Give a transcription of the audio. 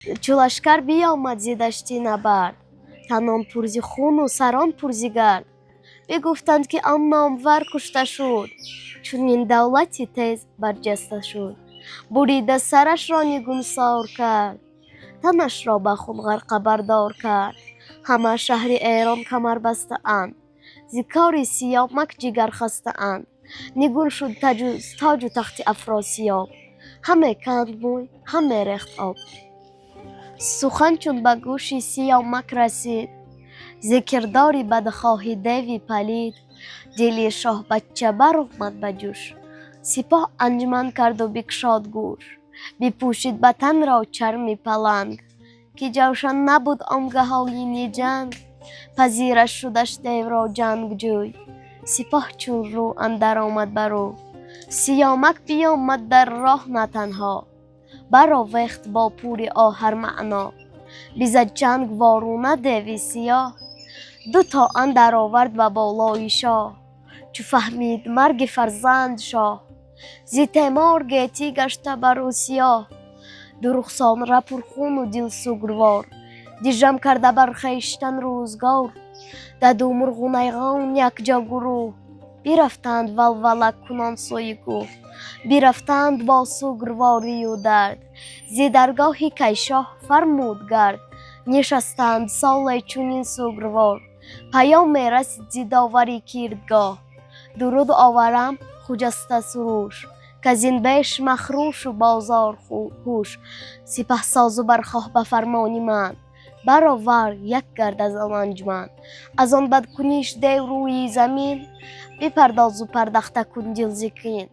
Чу лашкар биёмад зи дашти набард, танон пур зи хуну сарон пур зи гард. Бигуфтанд, ки он номвар кушта шуд, чунин давлати тез барҷаста шуд. Бурида сарашро нигунсор кард, танашро ба хун ғарқа бардор кард. Ҳама шаҳри Эрон камар бастаанд, зи кори Сиёмак ҷигар хастаанд. Нигун шуд тоҷу тахти Афросиёб, ҳаме канд мӯй, ҳаме рехт об. Сухан чун ба гӯши Сиёмак расид, зи кирдори бадхоҳи деви палид, дили шоҳбача баромад ба ҷӯш. Сипоҳ анҷуман карду бикшод гӯш, бипӯшид ба танро чарми паланг, ки ҷавшан набуд он гаҳ оини ҷанг. Пазира шудаш девро ҷангҷӯй, сипоҳ чун рӯ андар омад бар ӯ. Сиёмак биёмад дар роҳ на танҳо, баровехт бо пури оҳармаъно. Бизад чанг ворона деви сиёҳ, ду то андар овард ба болои шоҳ. Чу фаҳмид марги фарзанд шоҳ, зи темор гетӣ гашта бар ӯ сиёҳ. Ду рухсонра пурхуну дилсугвор, дижам карда бар хештан рӯзгор. Даду мурғу найғон якҷо гурӯҳ, бирафтанд валвала кунон сӯи кӯҳ. Бирафтанд бо сугворию дард, зи даргоҳи Кайшоҳ фармуд гард. Нишастанд соле чунин сугвор, паём мерасид зи довари кирдгоҳ: «Дуруд оварам, хуҷаста суруш, каз ин беш махрӯшу бозор ҳуш. Сипаҳсозу бархоҳ ба фармони ман, баровар як гард аз он анҷуман. Аз он бадкуниш дев рӯи замин, бипардозу пардахта кун дил зи кин».